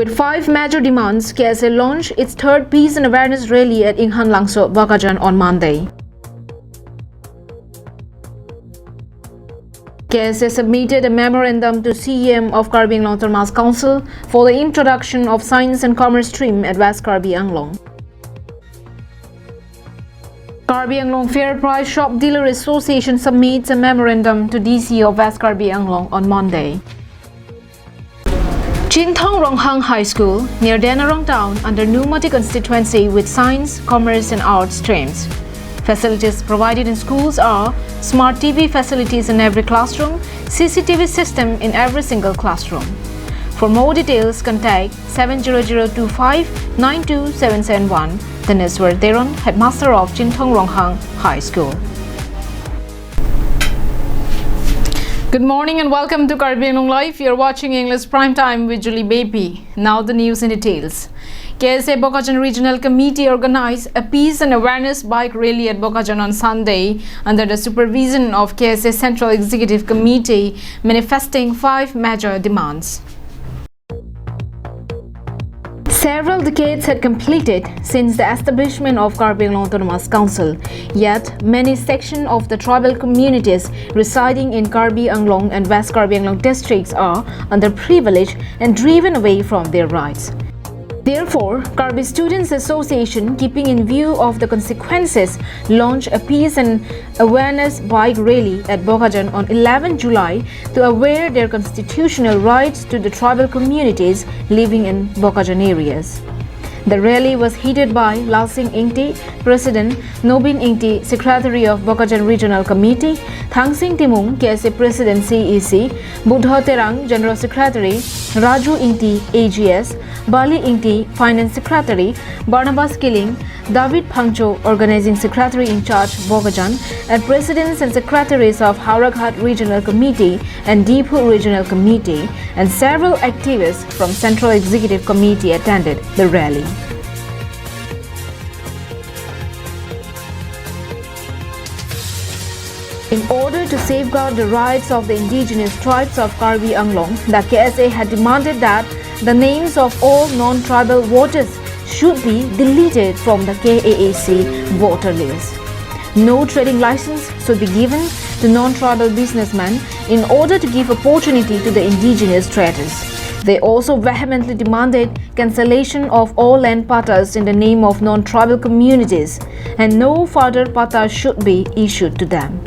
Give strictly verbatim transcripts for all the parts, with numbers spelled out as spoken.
With five major demands, K S A launched its third peace and awareness rally at Inghan Langso, Bokajan on Monday. K S A submitted a memorandum to C E M of Karbi Anglong Autonomous Council for the introduction of Science and Commerce stream at West Karbi Anglong. Karbi Anglong Fair Price Shop Dealer Association submits a memorandum to D C of West Karbi Anglong on Monday. Chinthong Ronghang High School near Denarong town under Nomati constituency with science, commerce and arts streams. Facilities provided in schools are smart T V facilities in every classroom, C C T V system in every single classroom. For more details, contact seven zero zero two five nine two seven seven one. Taneswar Teron, headmaster of Chinthong Ronghang High School. Good morning and welcome to Karbi Anglong Live. You're watching English Prime Time with Julie Baby. Now the news in details. K S A Bokajan Regional Committee organized a peace and awareness bike rally at Bokajan on Sunday under the supervision of K S A Central Executive Committee, manifesting five major demands. Several decades had completed since the establishment of Karbi Anglong Autonomous Council. Yet, many sections of the tribal communities residing in Karbi Anglong and West Karbi Anglong districts are underprivileged and driven away from their rights. Therefore, Karbi Students Association, keeping in view of the consequences, launched a peace and awareness bike rally at Bokajan on eleven July to aware their constitutional rights to the tribal communities living in Bokajan areas. The rally was headed by Lalsing Ingti, President, Nobin Ingti, Secretary of Bokajan Regional Committee, Thangsing Timung, K S A President C E C, Budho Terang, General Secretary, Raju Ingti, A G S, Bali Ingti, Finance Secretary, Barnabas Killing, David Phangcho, Organizing Secretary in Charge, Bokajan, and Presidents and Secretaries of Howraghat Regional Committee and Diphu Regional Committee, and several activists from Central Executive Committee attended the rally. In order to safeguard the rights of the indigenous tribes of Karbi Anglong, the K S A had demanded that the names of all non-tribal voters should be deleted from the K A A C voter list. No trading license should be given to non-tribal businessmen in order to give opportunity to the indigenous traders. They also vehemently demanded cancellation of all land pattas in the name of non-tribal communities, and no further patta should be issued to them.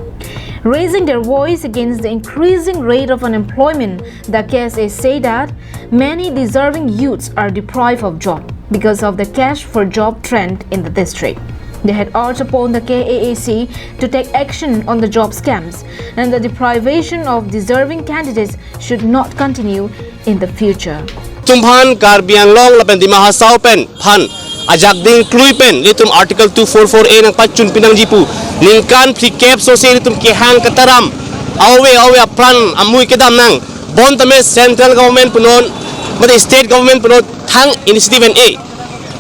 Raising their voice against the increasing rate of unemployment, the K S A say that many deserving youths are deprived of job because of the cash for job trend in the district. They had urged upon the K A A C to take action on the job scams and the deprivation of deserving candidates should not continue in the future. Ilitum aphan Karbi Anglong lapen Dima Hasao pen aphan ajak ding klui pen ilitum Article two four four A nangpachun pinangji pu. Ningkan phlikep sose ilitum kehang ketaram, ave ave apran amui kedam nang. Bonta me central government punon, mate state government punon thang initiative en-e.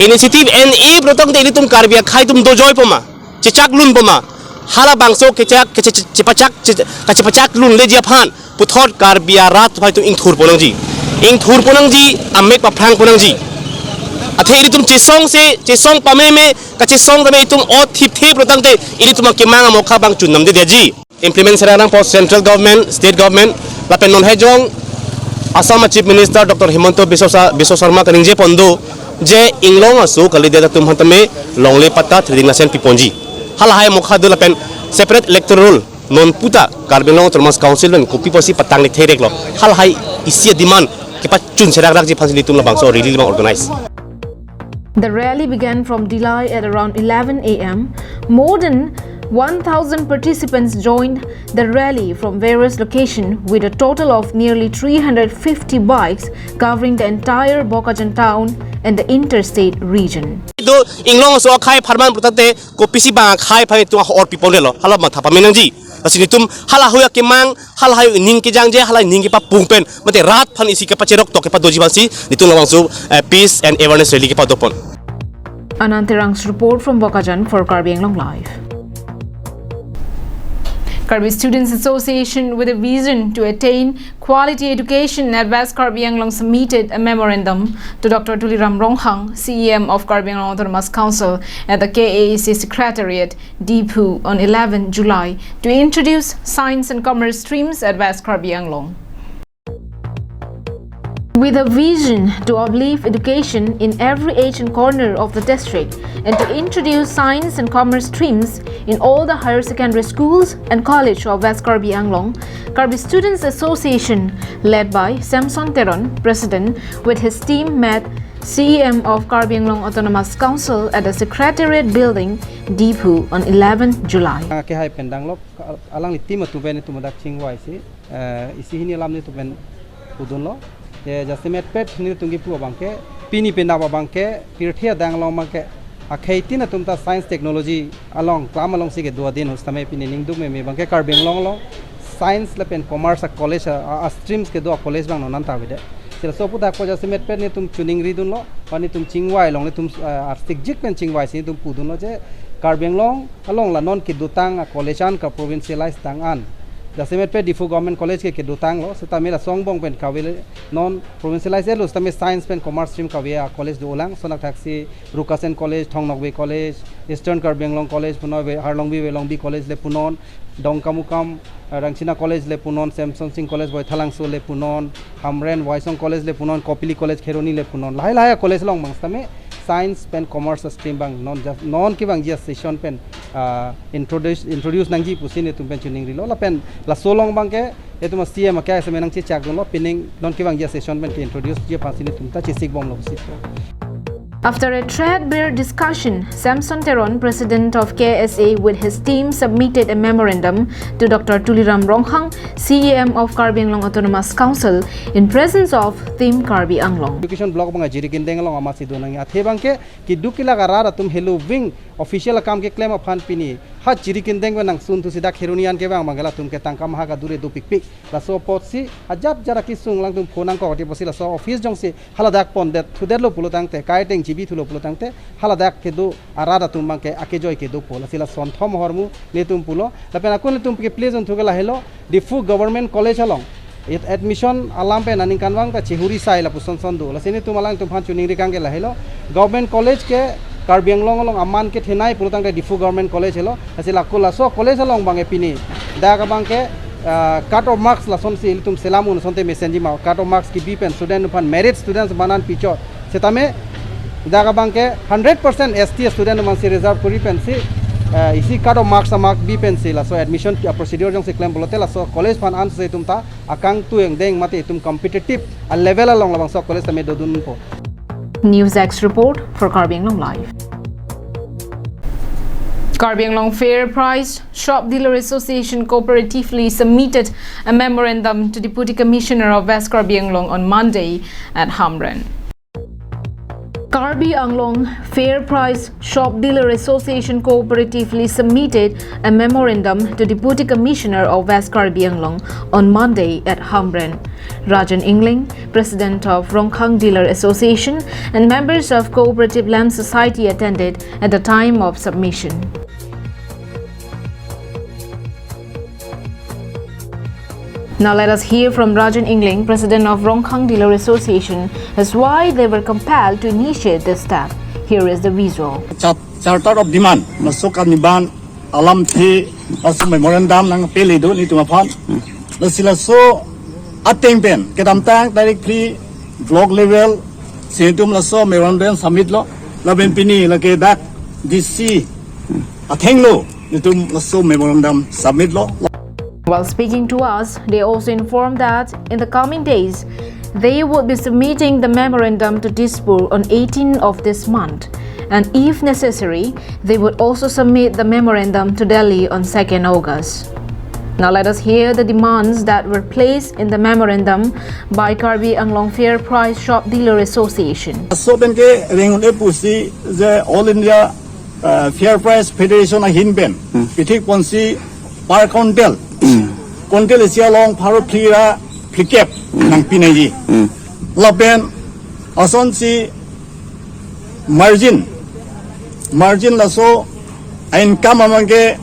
Initiative en-e pulotangte ilitum Karbi akhei atum dojoi poma, chechak lun poma. Halabangso kechak, keche-, chepachak, che-, kachepachak lunleji aphan puthot Karbi arat atum ingthur ponangji. Ingthur ponangji, amek paphrang ponangji. Athe ilitum chesong se, chesong pameme, kachesong tame itum ot thipthe pulotangte ilitum akemang amokha abang chun namdedetji. Implement serak nangpo central government, state government, lapen non hejong Assam Chief Minister Doctor Himanta Biswa Sa-, Biswa Sarma kaningje pon do, je inglong aso kalidet atum aphan tame longle patta trading license piponji. Halahai mokha do lapen separate electoral roll non puta Karbi Anglong Autonomous Council pen kopi pusi patang le thereklo. Halahai isi demand kepachun serakrakji aphansi ilitum labangso rally abang organize. The rally began from Dillai at around eleven A M. More than one thousand participants joined the rally from various locations, with a total of nearly three hundred fifty bikes covering the entire Bokajan town and the interstate region. Do inglong aso akhei apharman pulotangte kopisi abang akhei aphan itum ahor piponrelo, hala matha pamenangji. Lasi ilitum halahai akemang, halahai ning kejangje, halahai ning kepapung pen, mate rat aphan isi kepacherok tok kepadoji aphansi ilitum labangso, eh, peace and awareness rally kepadopon. Anand Terang's report from Bokajan for Karbi Anglong Live. Karbi Students Association, with a vision to attain quality education at West Karbi Anglong, submitted a memorandum to Doctor Tuliram Ronghang, C E M of Karbi Anglong Autonomous Council, at the K A A C Secretariat, Diphu, on eleven July, to introduce science and commerce streams at West Karbi Anglong. With a vision to uplift education in every edge and corner of the district and to introduce science and commerce streams in all the higher secondary schools and college of West Karbi Anglong, Karbi Students Association, led by Samson Teron, President, with his team, met C E M of Karbi Anglong Autonomous Council at the Secretariat Building, Diphu, on eleven July. Kehai pen danglo, alangli team atum pen itum dak chingvaisi, eh, isi hini alam nelitum pen pudunlo. Ke jasemet pet nelitum kipu abangke, pini penap abangke, pirthe adang along abangke, akhei tin atum ta science technology along, klam alongsi kedo adin ahut setame pini ningduk meme abangke Karbi Anglong along science lapen commerce a-college a, a, a-streams kedo a-college abang non anta avedet. Si laso aphuthak pu jasemet pet nelitum choningridunlo, ba nelitum chingvai along, nelitum, eh, arsikjik pen chingvaisi nelitum pudunlo je Karbi Anglong along la non kedotang a-college an ka-provincialize tang an. Jasemet pet Diphu Government College ke kedotanglo, setame laso angbong pen kave le non provincialize etlo, setame science pen commerce stream kave a-college dolang, lason athaksi Rukasen College, Thong Nokbe College, Eastern Karbi Anglong College punon, Harlongbi Velongbi College le punon, Dongkamukam, eh, Rangchina College le punon, Semsonsing College Baithalangso le punon, Hamren, Waisong College le punon, Kopili College Kheroni le punon. Lahai lahai college along abang setame science pen commerce stream abang non just, non kevangji a-session pen, ah, introduce, introduce nangji pusi nelitum pen choningrilo. Lapen laso along abangke itum a-C E M ake asem nangchechakdunlo, pining non kevangji a-session pen ke-introduce ji aphansi nelitum ta chesikbomlo pusi. After a threadbare discussion, Samson Teron, President of K S A, with his team submitted a memorandum to Doctor Tuliram Ronghang, C E M of Karbi Anglong Autonomous Council, in presence of Team Karbi Anglong. Education block abang ajiri kindeng along amatsi do nang, athe abangke keduk kelak arat atum helo wing official akam keklem aphan pini ha jiri kindeng pen nangsun thusi dak Kheroni an kevang abangke latum ke tangka maha kadure dopikpik. Laso apotsi ajat jara kesung alangtum phone nangkok ati apotsi laso office jongsi haladak pondet thudetlo pulo tangte, kaiteng G B thulo pulo tangte, haladak kedo arat atum abangke akejoi kedopo. Lasi lason thom ahormu nelitum pulo. Lapen ako nelitum ke please unthu ke lahelo, Diphu Government College along it admission alam pen aningkanvang ta chehuri sai lapuson son do. Lasi nelitum alangtum aphan choningri kang ke lahelo, Government College ke Karbi Anglong along aman kethenei pulo tangte Diphu Government College helo. Lasi lako laso college along abangke pini dak abangke, ah, cut off marks lasonsi ilitum selam un asonte mesenji ma, cut off marks kebi pen student aphan, merit students atum an pichot. Setame dak abangke hundred percent S T student atumsi reserve kori pensi, eh, isi cut off marks a-mark bi pensi laso admission a-procedure jongsi klem pulote laso college aphan ansi itum ta akangtui angdeng mate itum competitive a-level along labangso college tame dodunpo. News X report for Karbi Anglong Live. Karbi Anglong Fair Price Shop Dealer Association cooperatively submitted a memorandum to Deputy Commissioner of West Karbi Anglong on Monday at Hamren. Karbi Anglong Fair Price Shop Dealer Association cooperatively submitted a memorandum to Deputy Commissioner of West Karbi Anglong on Monday at Hamren. Rajan Ingling, President of Rongkhang Dealer Association, and members of Cooperative Lamp Society attended at the time of submission. Now let us hear from Rajan Ingling, President of Rongkhang Dealer Association, as why they were compelled to initiate this step. Here is the visual. Char-, Charter of Demand, masuk kaniban alamthe, masuk memorandum nangpele do nelitum aphan. Lasi laso ateng pen, kedamtang tarik three block level, si nelitum laso memorandum submit lo, lapen pini lake dak D C athenglo, nelitum laso memorandum submit lo. While speaking to us, they also informed that in the coming days, they would be submitting the memorandum to Dispur on eighteen of this month, and if necessary, they would also submit the memorandum to Delhi on second August. Now let us hear the demands that were placed in the memorandum by Karbi Anglong Fair Price Shop Dealer Association. Laso pen ke reng un-e pusi je All India, uh, Fair Price Federation ahin pen, hmm, pithik ponsi per quintal, hmm, quintal isi along pharo phli ra phlikep, hmm, nangpi nangji. Hmm. Lapen asonsi margin, margin laso income abangke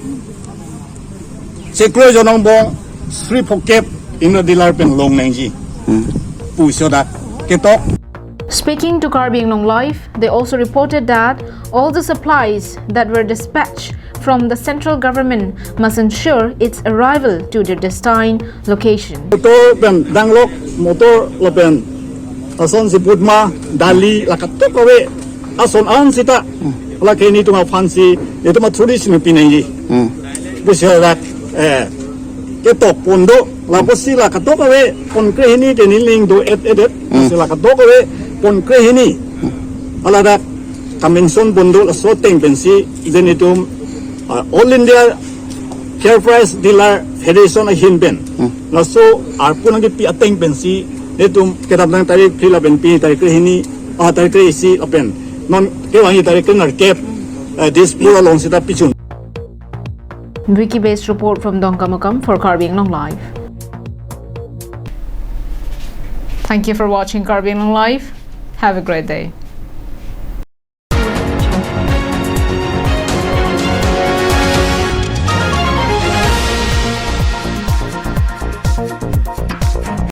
Chiklo jonong bong sri phokep inut dealer pen long nangji. Hmm. Pusi dak ketok. Speaking to Karbi Anglong Live, they also reported that all the supplies that were dispatched from the central government must ensure its arrival to their destined location. Motor pen danglok motor lapen ason si putma dali la katok kave ason an sita la ke netum aphan si netum a-tourist ne pinangji. Hmm. Pusi dak eh ketok pon do lapusi la katok kave pon krehini ke niling do et edet. Hmm. Si la katok kave pon krehini. Hmm. Ala dak kamenson pon do laso ateng pensi je netum uh, All India Fair Price Dealer Federation ahin pen. Hmm. Laso arpu nangkepi ateng pensi netum kedamtang tarik phli lapen pini tarik krehini ah tarik kre-isi lapen non kevangji tarik krenerkep eh, Dispur along sita pichun. Wiki based report from Dongkamukam for Karbi Anglong Live. Thank you for watching Karbi Anglong Live. Have a great day.